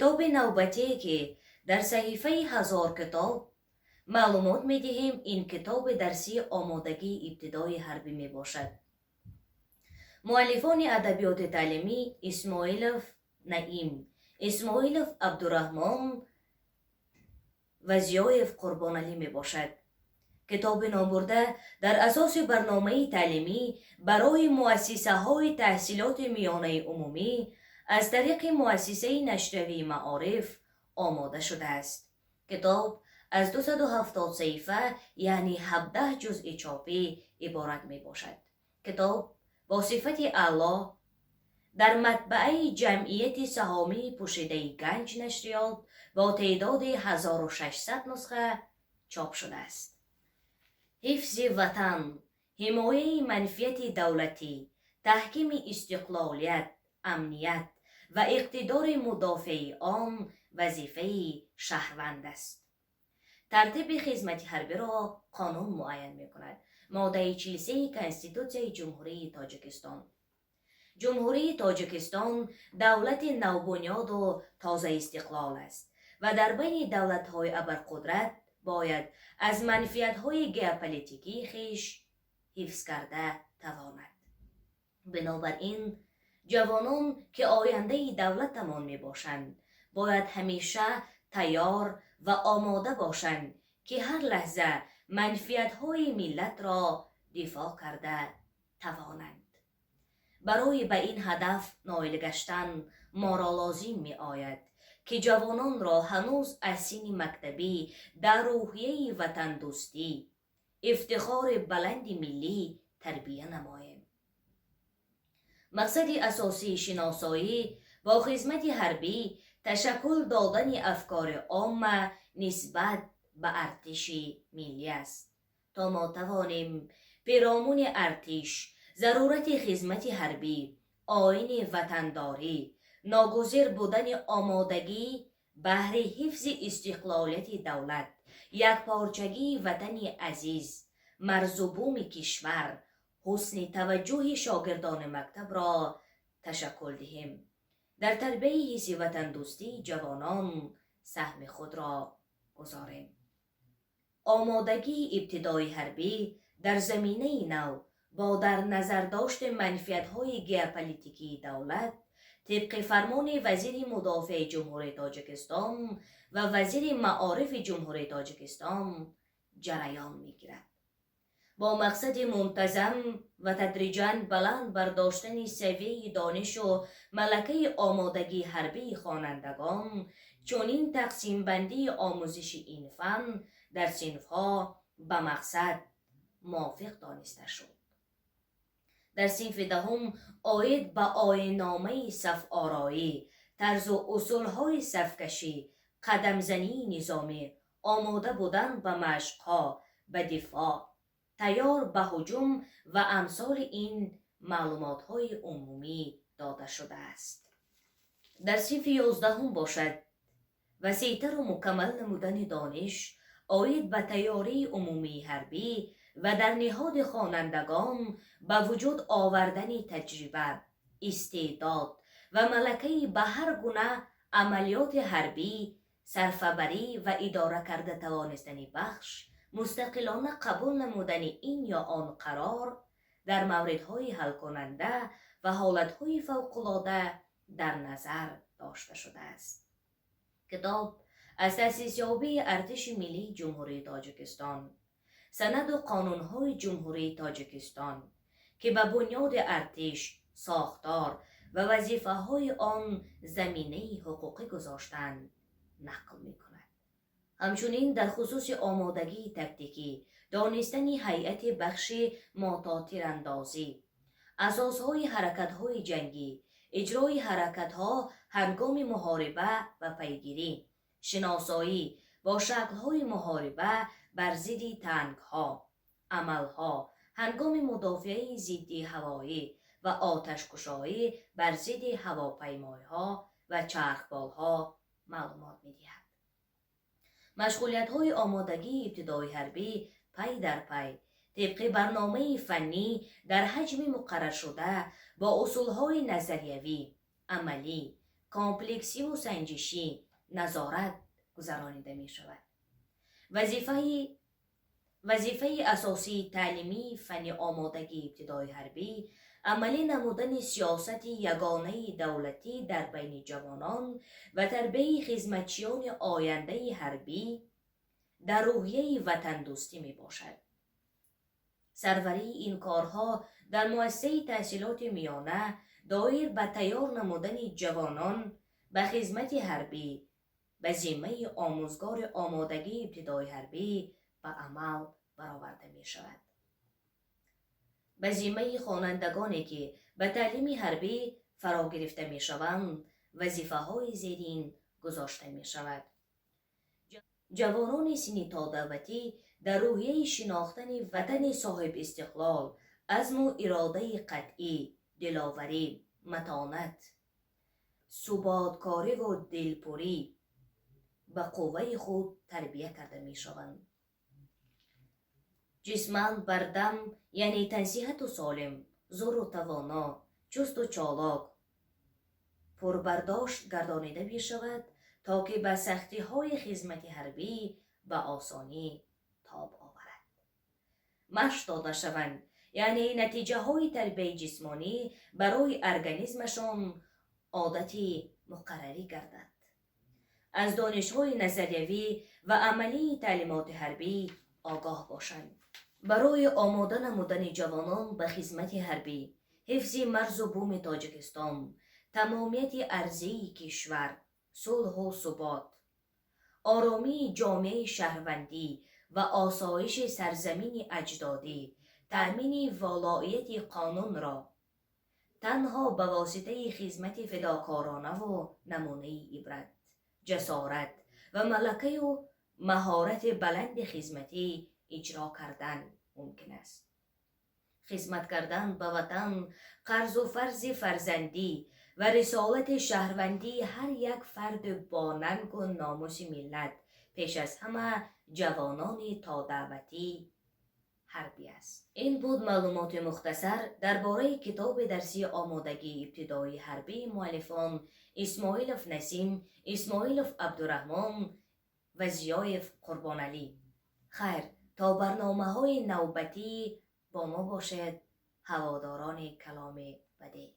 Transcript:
Китоби навбатие, ки дар саҳифаи «Ҳазор китоб» маълумот медиҳем, ин китоби дарсии омодагии ибтидои ҳарбӣ мебошад. Муаллифони адабиёти таълимӣ Исмоилов Наим, Исмоилов Абдураҳмон ва Зиёев Қурбоналӣ мебошад. Китоби номбурда дар асоси барномаи таълимӣ барои муассисаҳои таҳсилоти миёнаи умумӣ аз тариқи муассисаи нашриявии «Маориф» омода шудааст. Китоб аз 270 саҳифа, яъне 17 ҷузъи чопӣ иборат мебошад. Китоб бо сифати аъло дар матбааи Ҷамъияти саҳомии пӯшидаи «Ганҷ нашриёт» бо теъдоди 1600 нусха чоп шудааст. Ҳифзи ватан, ҳимояи манфиати давлатӣ, таҳкими истиқлолият, амният ва иқтидори мудофиаи он вазифаи шаҳрванд аст. Тартиби хизмати ҳарбиро қонун муайян мекунад, моддаи 43 Конститутсияи Ҷумҳурии Тоҷикистон. Ҷумҳурии Тоҷикистон давлати навбунёду тозаистиқлол аст ва дар байни давлатҳои абарқудрат бояд аз манфиатҳои геополитикии хеш ҳифз карда тавонад. Бинобар ин, ҷавонон, ки ояндаи давлатамон мебошанд, бояд ҳамеша тайёр ва омода бошанд, ки ҳар лаҳза манфиатҳои миллатро дифоъ карда тавонанд. Барои ба ин ҳадаф ноил гаштан моро лозим меояд, ки ҷавононро ҳанӯз аз синни мактабӣ дар рӯҳияи ватандӯстӣ, ифтихори баланди миллӣ тарбия намоем. Мақсади асосии шиносоӣ бо хизмати ҳарбӣ ташаккул додани афкори омма нисбат ба артиши миллӣ аст, то мо тавонем пиромуни артиш, зарурати хизмати ҳарбӣ, оини ватандорӣ, ногузир будани омодагӣ баҳри ҳифзи истиқлолияти давлат, якпорчагии ватани азиз, марзу буми кишвар, ҳусни таваҷҷӯҳи шогирдони мактабро ташаккул диҳем, дар тарбияи ҳисси ватандӯстии ҷавонон саҳми худро гузорем. Омодагии ибтидои ҳарбӣ дар заминаи нав бо дар назардошти манфиатҳои геополитикии давлат тибқи фармони вазири мудофиаи Ҷумҳурии Тоҷикистон ва вазири маорифи Ҷумҳурии Тоҷикистон ҷараён мегирад. Бо мақсади мунтазам ва тадриҷан баланд бардоштани савияи донишу малакаи омодагии ҳарбии хонандагон, чунин тақсимбандии омӯзиши ин фан дар синфҳо ба мақсад мувофиқ дониста шуд. Дар синфи 10-ум оид ба оинномаи сафороӣ, тарзу усулҳои сафкашӣ, қадамзании низомӣ, омода будан ба машқҳо, ба дифоъ, тайёр ба ҳуҷум ва амсоли ин маълумотҳои умумӣ дода шудааст. Дар синфи 11-ум бошад, васеътару мукаммал намудани дониш оид ба тайёрии умумии ҳарбӣ ва дар ниҳоди хонандагон ба вуҷуд овардани таҷриба, истеъдод ва малакаи ба ҳар гуна амалиёти ҳарбӣ сарфабарӣ ва идора карда тавонистани бахш, мустақилона қабул намудани ин ё он қарор дар мавридҳои ҳалкунанда ва ҳолатҳои фавқулода дар назар дошта шудааст. Китоб аз таъсисёбии Артиши миллии Ҷумҳурии Тоҷикистон, санаду қонунҳои Ҷумҳурии Тоҷикистон, ки ба бунёди артиш, сохтор ва вазифаҳои он заминаи ҳуқуқӣ гузоштанд, нақл мекунад. Ҳамчунин дар хусуси омодагии тактикӣ, донистани ҳайати бахши мототирандозӣ, асосҳои ҳаракатҳои ҷангӣ, иҷрои ҳаракатҳо ҳангоми муҳориба ва пайгирӣ, шиносоӣ бо шаклҳои муҳориба бар зидди танкҳо, амалҳо ҳангоми мудофиаи зидди ҳавоӣ ва оташкушоӣ бар зидди ҳавопаймоҳо ва чархболҳо маълумот медиҳад. Машғулиятҳои омодагии ибтидои ҳарбӣ пай дар пай тибқи барномаи фаннӣ дар ҳаҷми муқарраршуда бо усулҳои назариявӣ, амалӣ, Комплексиву санҷишӣ назорат гузаронида мешавад. Вазифаи асосии таълимии фанни омодагии ибтидои ҳарбӣ амалӣ намудани сиёсати ягонаи давлатӣ дар байни ҷавонон ва тарбияи хизматчиёни ояндаи ҳарбӣ дар рӯҳияи ватандӯстӣ мебошад. Сарварии ин корҳо дар муассисаи таҳсилоти миёна доир ба тайёр намудани ҷавонон ба хизмати ҳарбӣ ба зиммаи омӯзгори омодагии ибтидои ҳарбӣ ба амал бароварда мешавад. Ба зиммаи хонандагоне, ки ба таълими ҳарбӣ фаро гирифта мешаванд, вазифаҳои зерин гузошта мешавад. Ҷавонони синни тодаъватӣ дар рӯҳияи шинохтани ватани соҳибистиқлол, азму иродаи қатъӣ, диловарӣ, матонат, суботкориву дилпурӣ ба қувваи худ тарбия карда мешаванд. Ҷисман бардам, яъне тансиҳату солим, зӯру тавоно, чусту чолок, пурбардошт гардонида мешавад, то ки ба сахтиҳои хизмати ҳарбӣ ба осонӣ тоб оварад. Машқ дода шаванд, яъне натиҷаҳои тарбияи ҷисмонӣ барои организмашон одати муқаррарӣ гардад. Аз донишҳои назариявӣ ва амалии таълимоти ҳарбӣ огоҳ бошанд. Барои омода намудани ҷавонон ба хизмати ҳарбӣ, ҳифзи марзу буми Тоҷикистон, тамомияти арзии кишвар, сулҳу субот, оромии ҷомеаи шаҳрвандӣ ва осоиши сарзамини аҷдодӣ, таъмини волоияти қонунро танҳо ба воситаи хизмати фидокоронаву намунаи ибрат, ҷасорат ва малакаю маҳорати баланди хизматӣ иҷро кардан мумкин аст. Хизмат кардан ба ватан қарзу фарзи фарзандӣ ва рисолати шаҳрвандии ҳар як фарди бо нангу номуси миллат, пеш аз ҳама ҷавонони тодаъватӣ ҳарбӣ аст. Ин буд маълумоти мухтасар дар бораи китоби дарсии омодагии ибтидоии ҳарбии муаллифон Исмоилов Насим, Исмоилов Абдураҳмон ва Зиёев Қурбоналӣ. Хайр, то барномаҳои навбатӣ бо мо бошед, ҳаводорони каломи бадеъ.